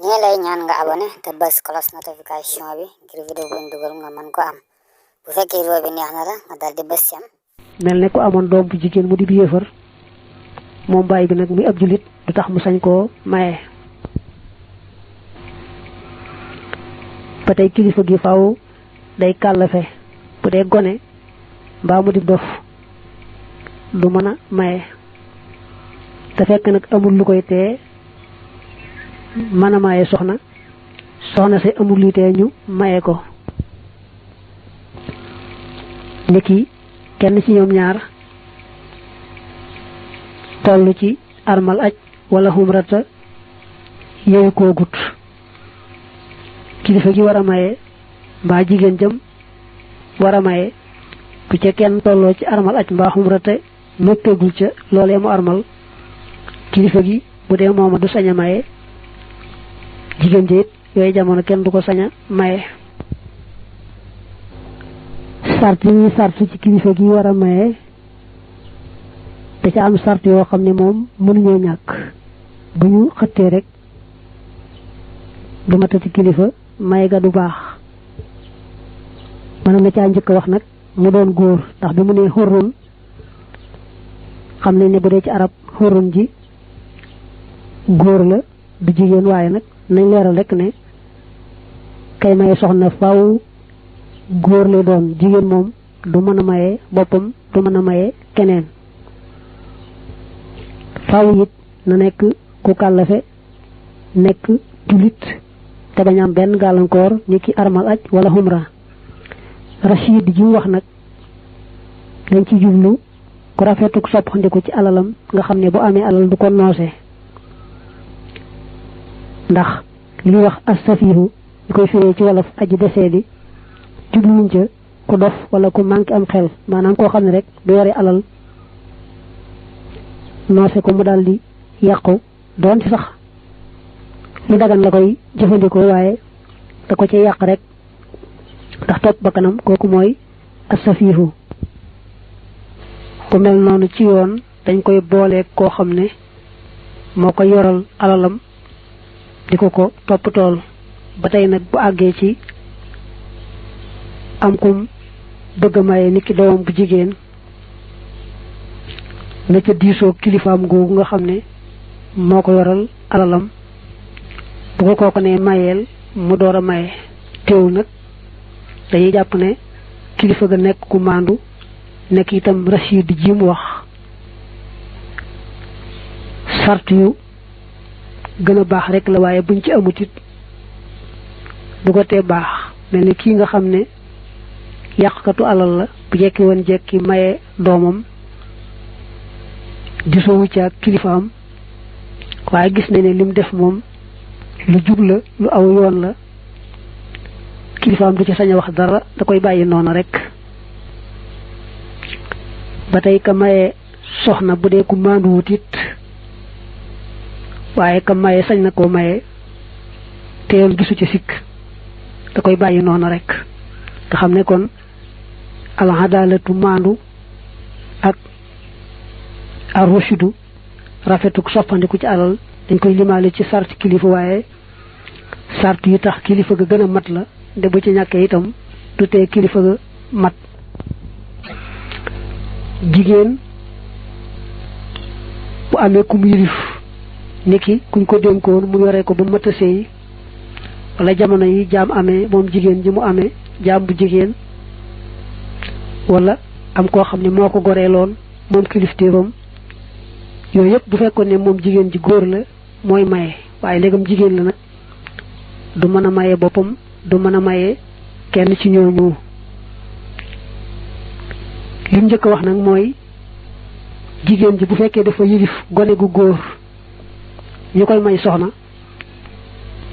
ñi lay ñaan nga abonné te bës cloche notification bi ngir vidéo bu ñu dugal nga mën ko am bu fekkee vidéo bi neex na la nga dal di bës ci am mel ne ko amoon doom bu jigéen mu di bi yéefar moom baay bi nag muy ab julit du tax mu sañ koo maye. ba tey kilifa gi faaw day kàllafe bu dee gone mbaa mu di dof du mën a maye te fekk nag amul lu koy tee mën a maye soxna si amul lu tee ñu maye ko. niki kenn ci ñoom ñaar tollu ci armal aj wala humrata yeewu koo gut kilifa gi war a maye mbaa jigéen jëm war a maye bu ca kenn tolloo ci armal aj mbaa humrata noppeegul ca loolee mu armal kilifa gi bu dee mooma du sañ a maye jigéen ji it yooyu jamono kenn du ko sañ a maye. sart yi ñuy sart ci kilifa gi war a maye da ca am sart yoo xam ne moom mënuñoo ñàkk bu ñu xëttee rek du matati kilifa maye ga du baax. mën na caa njëkk a wax nag mu doon góor ndax bi mu ne xurrun xam nañ ne bu dee ci arab xurrun ji góor la du jigéen waaye nag nañ leeral rek ne kay maye soxna faaw góor lay doon jigéen moom du mën a maye boppam du mën a maye keneen. faaw it na nekk ku kàllafe nekk julit te bañ am benn gàllankoor ni ki armal aj wala humra. rachid ji mu wax nag dañ ci jublu ku rafetuk soppandiku ci alalam nga xam ne bu amee alal du ko noose ndax li wax as-safihu ñu koy firee ci wolof aji desee di jubluwuñ ca ku dof wala ku manqué am xel maanaam koo xam ne rek du yore alal noose ko mu daal di yàqu doon ci sax lu dagan la koy jëfandikoo waaye da ko ci yàq rek ndax topp ba kanam kooku mooy as-safihu. ku mel noonu ci yoon dañ koy boole koo xam ne moo ko yoral alalam di ko topp tool ba tey nag bu àggee ci am kum bëgg a maye niki doomam bu jigéen na ca diisoo kilifaam googu nga xam ne moo ko yoral alalam bu ko kooku ne mayeel mu door a maye teewul nag dañuy jàpp ne kilifa ga nekk ku maandu nekk itam rachid ji mu wax. sart yu gën a baax rek la waaye buñ ci amut it du ko tee baax mel ni kii nga xam ne yàqkatu alal la bu jekki woon jekki maye doomam disoowu ca kilifaam waaye gis na ne lim def moom lu jub la lu aw yoon la kilifaam du ci sañ a wax dara da koy bàyyi noonu rek. ba tey ka maye soxna bu dee ku maanduwut it waaye ka maye sañ na koo maye te yoon gisu ci sikk da koy bàyyi noonu rek nga xam ne kon al adalatu maandu ak ar rushidu rafetuk soppandiku ci alal dañ koy limaale ci sart kilifa waaye sart yi tax kilifa ga gën a mat la de bu ci ñàkkee itam du tee kilifa ga mat. jigéen bu amee ku mu yilif niki kuñ ko dénkoon mu yore ko ba mat a sëy wala jamono yi jaam amee moom jigéen ji mu amee jaam bu jigéen wala am koo xam ne moo ko goreeloon moom kilifteefam yooyu yëpp bu fekkoon ne moom jigéen ji góor la mooy maye waaye léegam jigéen la nag du mën a maye boppam du mën a maye kenn ci ñooñu. lim njëkk a wax nag mooy jigéen ji bu fekkee dafa yilif gone gu góor ñu koy may soxna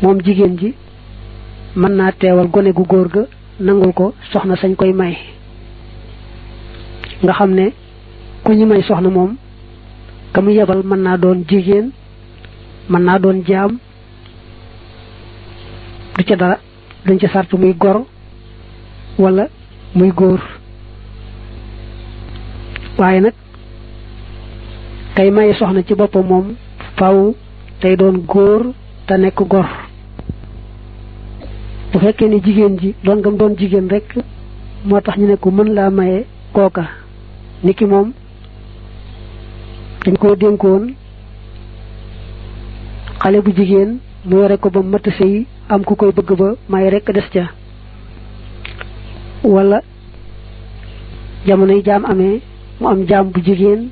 moom jigéen ji mën naa teewal gone gu góor ga nangul ko soxna sañ koy may nga xam ne ku ñu may soxna moom ka mu yebal mën naa doon jigéen mën naa doon jaam du ca dara dañ ca sart muy gor wala muy góor waaye nag kay maye soxna ci boppam moom faaw tey doon góor te nekk gor fekkee ni jigéen ji doon ngam doon jigéen rek moo tax ñu ne ko mën laa maye kooka niki moom dañ koo dénkoon xale bu jigéen mu yore ko ba mat sëy am ku koy bëgg ba may rek des ca wala jamonoy jaam amee mu am jaam bu jigéen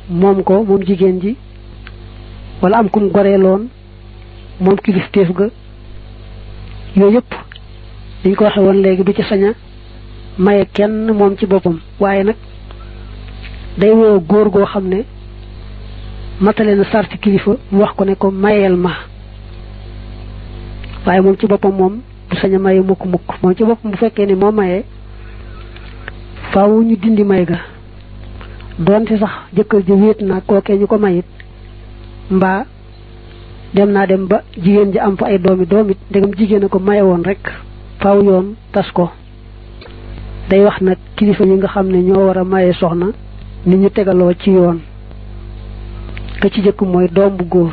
moom ko moom jigéen ji wala am kum goreeloon moom kilifteef ga yooyu yëpp dañ ko waxe woon léegi du ci saña maye kenn moom ci boppam waaye nag day woo góor goo xam ne matale na sarti kilifa mu wax ko ne ko mayeel ma waaye moom ci boppam moom du sañ a maye mukk moom ci boppam bu fekkee ne moo maye faaw ñu dindi may ga doonte sax jëkkër ji wéet naa kookee ñu ko mayit mbaa dem naa dem ba jigéen ji am fa ay doomi doomit ndegam jigéen a ko maye woon rek faaw yoon tas ko day wax nag kilifa yi nga xam ne ñoo war a maye soxna ni ñu tegaloo ci yoon ka ci jëkk mooy doom bu góor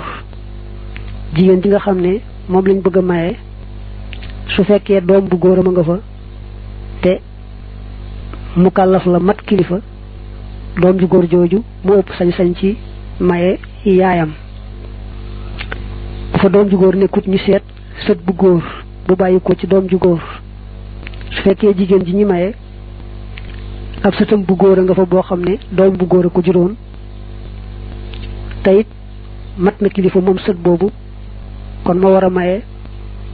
jigéen ji nga xam ne moom lañ bëgg a maye su fekkee doom bu góor a nga fa te mu kàllaf la mat kilifa doom ju góor jooju mu ëpp sañ-sañ ci maye yaayam bu fa doom ju góor nekkut ñu seet sët bu góor bu bàyyi ko ci doom ju góor su fekkee jigéen ji ñi maye ab sëtam bu góor a nga fa boo xam ne doom bu góor a ko juróon te it mat na kilifa moom sët boobu kon ma war a maye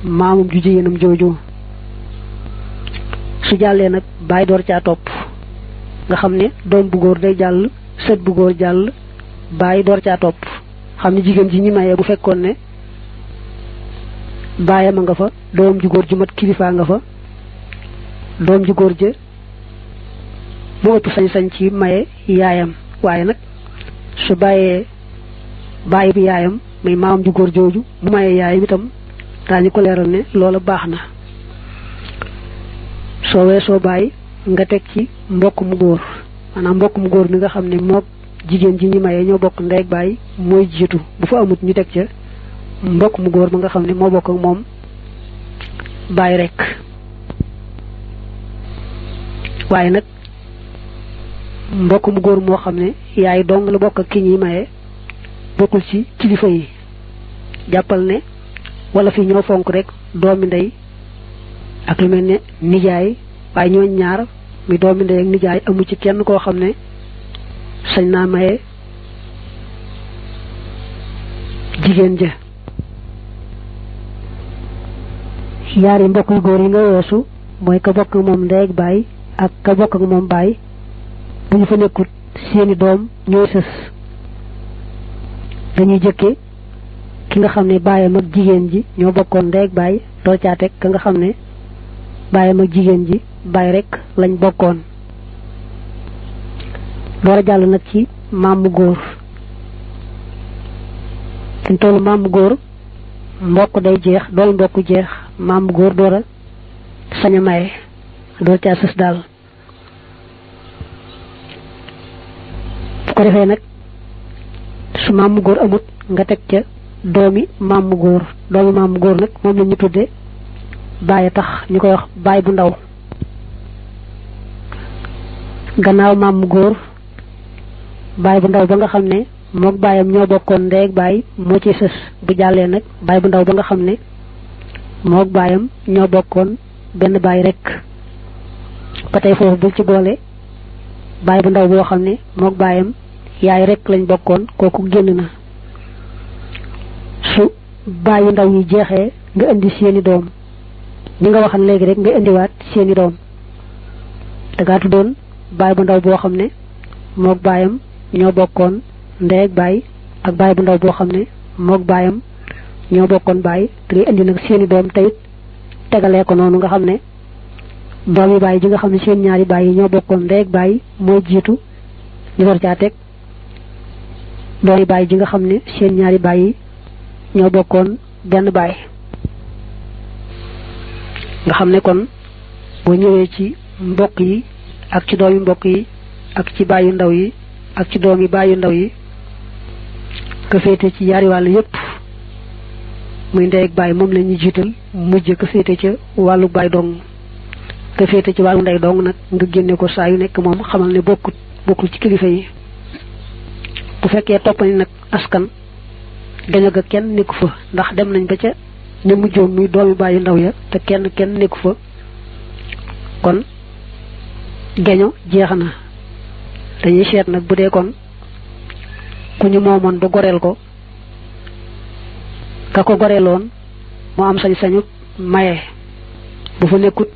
maamum ju jigéenam jooju su jàllee nag bàyyi door caa topp nga xam ne doom bu góor day jàll sët bu góor jàll bàyyi door caa topp xam ne jigéen ji ñi maye bu fekkoon ne baayam a nga fa doom ju góor ju mat kilifaa nga fa doom ju góor ja moo ëpp sañ-sañ ci maye yaayam waaye nag su bàyyee bàyyi bi yaayam may maam ju góor jooju mu maye yaayam itam daañu ko leeral ne loola baax na soo weesoo bàyyi nga teg ci mbokk mu góor maanaam mbokk mu góor mi nga xam ne mook jigéen ji ñi maye ñoo bokk ndey ak bàyyi mooy jiitu bu fa amut ñu teg ca mbokk mu góor ma nga xam ne moo bokk ak moom bàyyi rek waaye nag mbokk mu góor moo xam ne yaay dong la bokk ak ki ñuy maye bokkul ci kilifa yi jàppal ne wala fi ñoo fonk rek doomi ndey ak lu mel ne nijaay waaye ñooñ ñaar mi doomi ndey ak nijaay amu ci kenn koo xam ne sañ naa maye jigéen ja yaari mbokk yu góor yi nga weesu mooy ka bokk ak moom ndey ak baay ak ka bokk ak moom baay bu ñu fa nekkut seeni doom ñooy sës dañuy jëkke ki nga xam ne baayam ak jigéen ji ñoo bokkoon ndey ak baay door caa teg ka nga xam ne baayam ak jigéen ji baay rek lañ bokkoon door a jàll nag ci maamu góor suñ tollu maamu góor mbokk day jeex dool mbokk jeex maamu góor door a sañ a maye door caa sës daal bu ko defee nag su maamu góor amut nga teg ca doomi maamu góor nag moom la ñu tudde baay tax ñu koy wax baay bu ndaw gannaaw maamu góor baay bu ndaw ba nga xam ne mook baayam ñoo bokkoon ndey ak baay moo ci sës bu jàllee nag baay bu ndaw ba nga xam ne mook baayam ñoo bokkoon benn baay rek ba tey foofu bul ci boole baay bu ndaw boo xam ne mook baayam yaay rek lañ bokkoon kooku génn na su baayu ndaw yi jeexee nga indi seeni doom ñi nga waxal léegi rek nga indiwaat seeni doom dangaa tuddoon baay bu ndaw boo xam ne mook baayam ñoo bokkoon ndey ak baay ak baay bu ndaw boo xam ne mook baayam ñoo bokkoon baay te ngay indi nag seeni doom tayit tegalee ko noonu nga xam ne doom yi baay ji nga xam ne seen ñaari baay yi ñoo bokkoon ndey ak baay moo jiitu ñu war caa teg doom yi baay ji nga xam ne seen ñaari baay yi ñoo bokkoon benn baay nga xam ne kon boo ñëwee ci mbokk yi ak ci doomi mbokk yi ak ci baayu ndaw yi ak ci doom yi baayu ndaw yi ka féete ci yaari wàll yépp muy ndey ak baay moom la ñuy jiital mujj ka féete ca wàllu baay dong ka féete ci wàllu ndey dong nag nga génne ko saa yu nekk moom xamal ne bokkul ci kilifa yi. bu fekkee toppani nag askan gaño ga kenn nekku fa ndax dem nañ ba ca ñu mujjoon muy doomi bàyyi ndaw ya te kenn nekku fa kon gaño jeex na dañuy seet nag bu dee kon ku ñu moomoon ba goreel ko ka ko goreeloon moo am sañ-sañu maye bu fa nekkut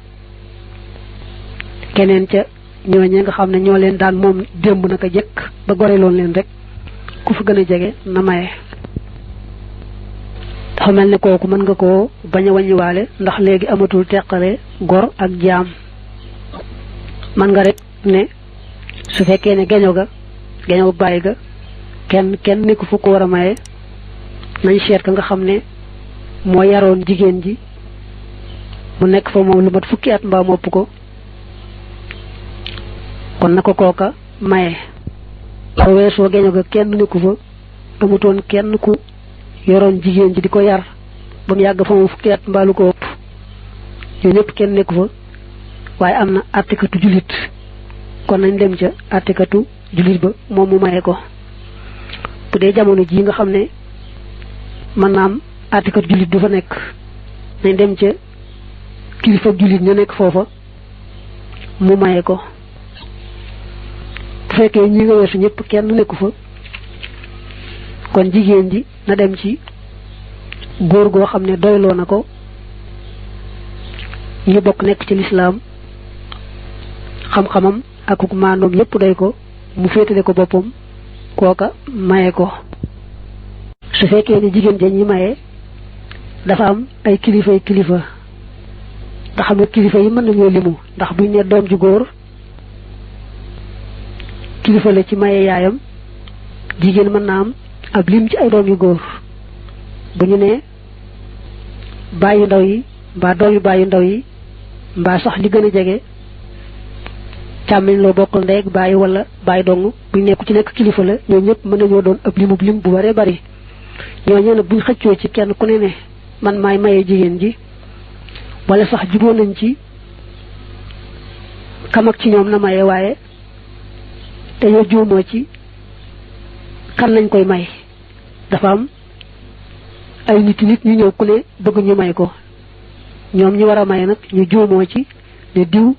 keneen ca ñooñee nga xam ne ñoo leen daan moom démb naka jëkk ba goreeloon leen rek ku fa gën a jege na maye. dafa mel ne kooku mën nga koo bañ a wàññiwaale ndax léegi amatul teqale gor ak jaam man nga rek ne su fekkee ne gaño bàyyi ga kenn nekku fu ko war a maye nañ seet ka nga xam ne moo yaroon jigéen ji mu nekk fa moom lu mat fukki at mbaa mopp ko kon na ko kooka maye. soo weesoo gaño ga kenn nekku fa amutoon kenn ku yoroon jigéen ji di ko yar ba mu yàgg fa moom fukki at mbaa lu ko ëpp ñoo ñëpp kenn nekku fa waaye am na àttekatu jullit kon nañ dem ca àttekatu jullit ba moom mu maye ko. bu dee jamono ji nga xam ne mën naa am àttekatu jullit du fa nekk nañ dem ca kilifa jullit ña nekk foofa mu maye ko. bu fekkee ñi nga weesu ñëpp kenn nekku fa kon jigéen ji na dem ci góor goo xam ne doyloo na ko ñu bokk nekk ci lislaam xam-xamam ak maandoom yépp doy ko mu féetale ko boppam kooka maye ko. su fekkee ne jigéen ja ñi maye dafa am ay kilifa nga xam ne kilifa yi mën nañoo limu ndax buñ ne doom ju góor kilifa la ci maye yaayam jigéen mën naa am ab lim ci ay doom yu góor bu ñu ne bàyyi ndaw yi mbaa doom yu bàyyi ndaw yi mbaa sax li gën a jege càmmiñ loo bokkal ndey ak bàyyi wala bàyyi dong buñ nekku ci nekk kilifa la ñoo ñëpp mën nañoo doon ab lim bu bare bari ñooñu nag buñ xëccoo ci kenn ku ne man maay maye jigéen ji wala sax juboo nañ ci kam ak ci ñoom na maye waaye dañoo juumoo ci kan lañ koy may dafa am ay nit ñu ñëw ku ne bëgg ñu may ko ñoom ñi war a may nag ñu juumoo ci ne diw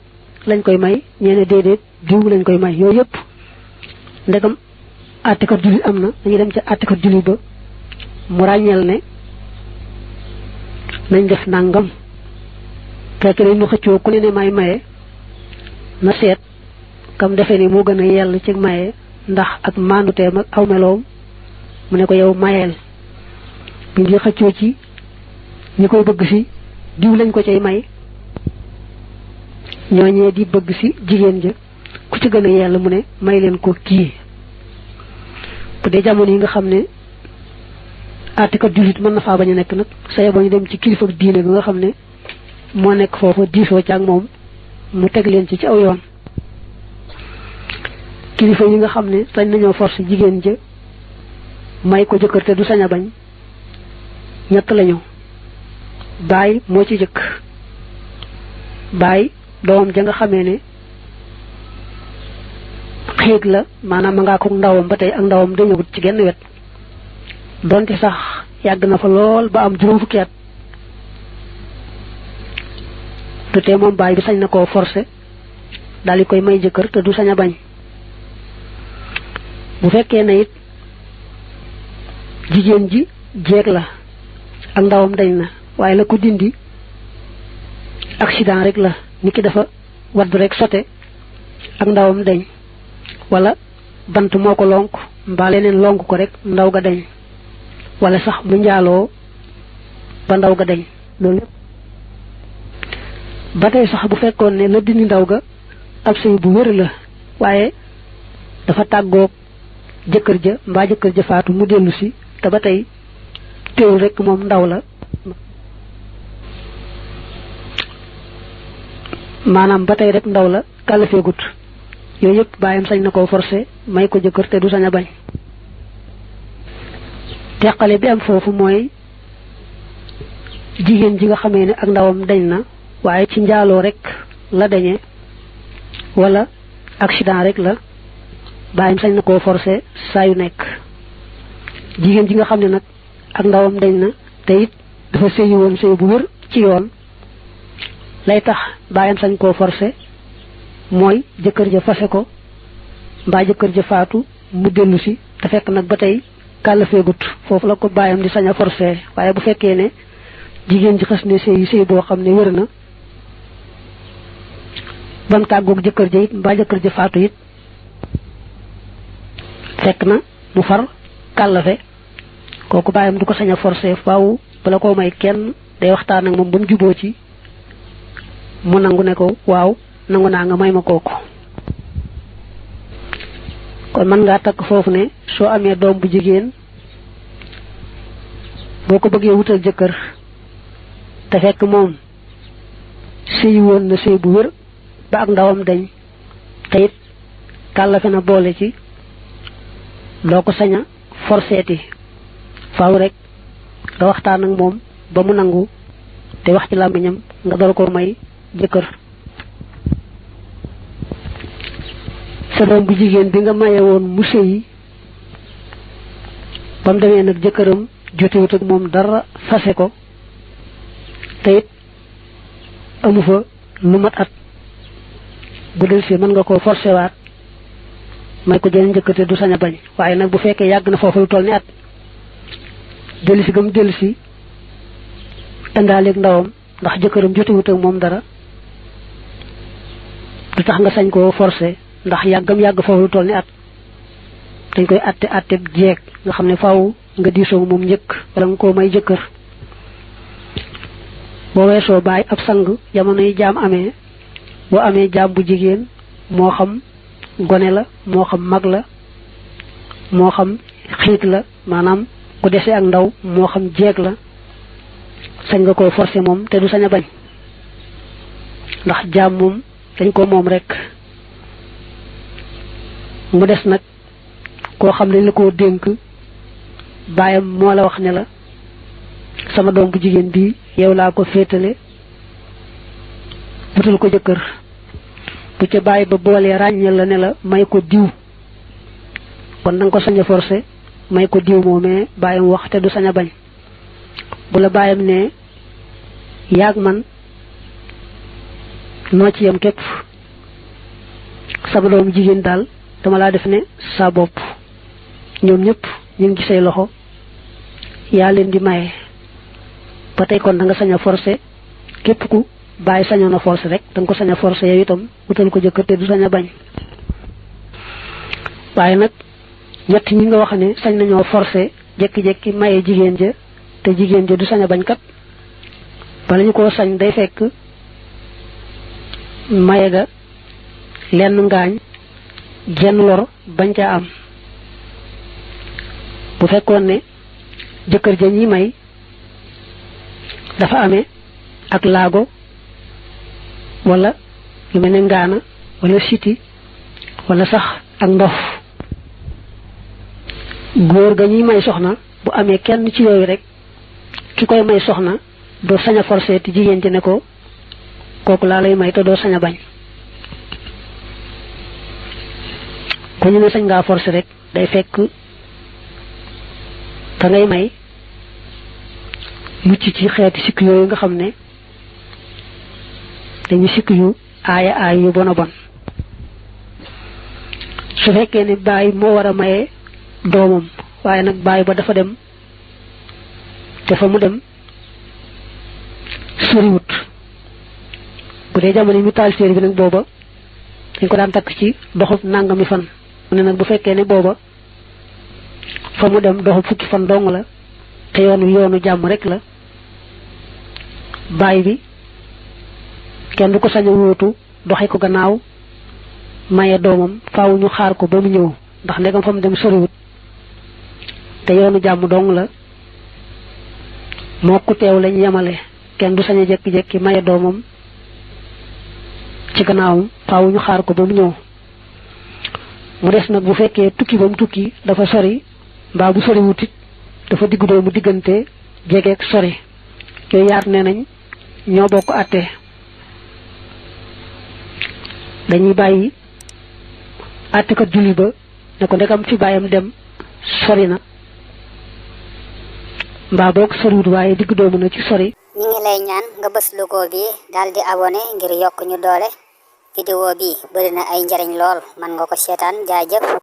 lañ koy may ñeene déedéet diw lañ koy may yooyu yëpp ndegam àttekat jullit am na dañuy dem ca àttekat jullit ba mu ràññeel ne nañ def nàngam fekk ne ñu xëccoo ku ne may maye na seet kam defe ni moo gën a yell ci maye ndax ak maanduteem ak aw meloom mu ne ko yow mayeel bi ngi xëccoo ci ñi koy bëgg si diw lañ ko cay may ñooñee di bëgg si jigéen ja ku ci gën a yell mu ne may leen ko kii. bu dee jamono yi nga xam ne àttekat jullit mën na faa bañ a nekk nag saye ba ñu dem ci kilifa diine bi nga xam ne moo nekk foofa diisoo ci ak moom mu teg leen ci aw yoon. kilifa yi nga xam ne sañ nañoo force jigéen ja may ko jëkkër te du sañ a bañ ñett lañu. baay moo ci jëkk baay doomam ja nga xamee ne xiig la maanaam ma ngaa ko ndawam ba tey ak ndawam dañëwut ci genn wet donte sax yàgg na fa lool ba am juróom fukki at te tey moom baay bi sañ na koo forcé daal di koy may jëkkër te du sañ a bañ. bu fekkee ne it jigéen ji jeeg la ak ndawam dañ na waaye la ko dindi accident rek la nit ki dafa wadd rek sote ak ndawam dañ wala bant moo ko lonk mbaa leneen lonk ko rek ndaw ga dañ wala sax mu njaaloo ba ndaw ga dañ loolu ba tey sax bu fekkoon ne la dindi ndaw ga ab sëy bu wér la waaye dafa tàggoog jëkkër ja mbaa jëkkër ja faatu mu dellu si te ba tey teewul rek moom ndaw la maanaam ba tey rek ndaw la kàllafeegut yooyu yëpp bàyyam sañ na koo forcé may ko jëkkër te du sañ a bañ. teqale bi am foofu mooy jigéen ji nga xamee ne ak ndawam dañ na waaye ci njaaloo rek la dañe wala accident rek la bàyyam sañ na koo forcé saa yu nekk. jigéen ji nga xam ne nag ak ndawam dañ na te it dafa sëyi woon sëy bu wér ci yoon lay tax bàyyam sañ koo forcé mooy jëkkër ja fase ko mbaa jëkkër ja faatu mu dellu si te fekk nag ba tey kàllafeegut foofu la ko bàyyam di sañ a forcé. waaye bu fekkee ne jigéen ji xas ne sëy boo xam ne wér na bam tàggoog jëkkër ja it mbaa jëkkër ja faatu it fekk na mu far kàllafe kooku bàyyam du ko sañ a forcé faaw bala koo may kenn day waxtaan ak moom ba mu juboo ci mu nangu ne ko waaw nangu naa nga may ma kooku. kon mën ngaa takk foofu ne soo amee doom bu jigéen boo ko bëggee wutal jëkkër te fekk moom sëy woon na sëy bu wér ba ak ndawam dañ te it kàllafe na boole ci doo ko sañ a forseeti faaw rek nga waxtaan ak moom ba mu nangu te wax ci làmmiñam nga door ko may jëkkër. sa doom bu jigéen bi nga maye woon mu sëyi ba mu demee nag jëkkëram jotewut ak moom dara fase ko te it amu fa lu mat at bu del si mën nga koo forcé waat may ko jeneen jëkkër te du sañ a bañ. waaye nag bu fekkee yàgg na foofu lu toll ni at dellusi gam dellusi indaaleeg ndawam ndax jëkkëram jotewut ak moom dara du tax nga sañ koo forcé ndax yàggam yàgg foofu lu toll ni at dañ koy atte jeeg nga xam ne faaw nga diisoo moom njëkk wala nga koo may jëkkër. boo weesoo bàyyi ab sang jamono yi jaam amee boo amee jaam bu jigéen moo xam gone la moo xam mag la moo xam xiit la maanaam ku dese ak ndaw moo xam jeeg la sañ nga koo forcé moom te du sañ a bañ ndax jaam moom dañ ko moom rek. mu des nag koo xam ne la koo dénk baayam moo la wax ne la sama doom bu jigéen bi yow laa ko féetale wutal ko jëkkër bu ca bàyyi ba boolee ràññeel la ne la may ko diw kon danga ko sañ a forcé may ko diw moomee bàyyam wax te du sañ a bañ. bu la bàyyam ne yaag man noo ci yem képp sama doom jigéen daal dama laa def ne sa bopp ñoom ñëpp ñu ngi ci say loxo yaa leen di maye ba tey kon da nga sañ a forcé képp ku bàyyi sañoon a forcé rek da nga ko sañ a forcé yow itam wutal ko jëkkër te du sañ a bañ. waaye nag ñett ñi nga wax ne sañ nañoo forcé jekki-jekki maye jigéen ja te jigéen ja du sañ a bañ kat bala ñu koo sañ day fekk maye ga lenn ngaañ jenn lor bañ ca am. bu fekkoon ne jëkkër ja ñi may dafa amee ak laago wala lu mel ne ngaana wala siti wala sax ak ndof góor ga ñuy may soxna bu amee kenn ci yooyu rek ki koy may soxna doo sañ a forcé te jigéen ji ne ko kooku laa lay may te doo sañ a bañ. ko ñu ne sañ ngaa forcé rek day fekk ka ngay may mucc ci xeeti sikk yooyu nga xam ne dañu sikk yu aaya yu bon a bon. su fekkee ne baay moo war a maye doomam waaye nag baay ba dafa dem te fa mu dem soriwut bu dee jamono yi mu taal séer bi nag booba dañ ko daan takk ci doxub nangami fan mu ne nag bu fekkee ne booba fa mu dem doxub fukki fan dong la te yoonu jàmm rek la baay bi kenn du ko sañ a wóotu doxe ko gannaaw maye doomam faaw ñu xaar ko ba mu ñëw ndax ndegam fa mu dem soriwut te yoonu jàmm dong la moo ku teew lañ yemale kenn du sañ a jekki-jekki maye doomam ci gannaawam faaw ñu xaar ko ba mu ñëw. mu des nag bu fekkee tukki ba mu tukki dafa sori mbaa bu soriwut it dafa diggu doomu diggante jegeeg sori yooyu yaar nee nañ ñoo bokk àtte dañuy bàyyi àttekat julli ba ne ko ndegam fi bàyyam dem sori na mbaa boog soriwut waaye digg doomu na ci sori. ñu ngi lay ñaan nga bës logo bi daal di abonné ngir yokk ñu doole. vidéo bi bëri na ay njariñ lool man nga ko seetaan jaajëf.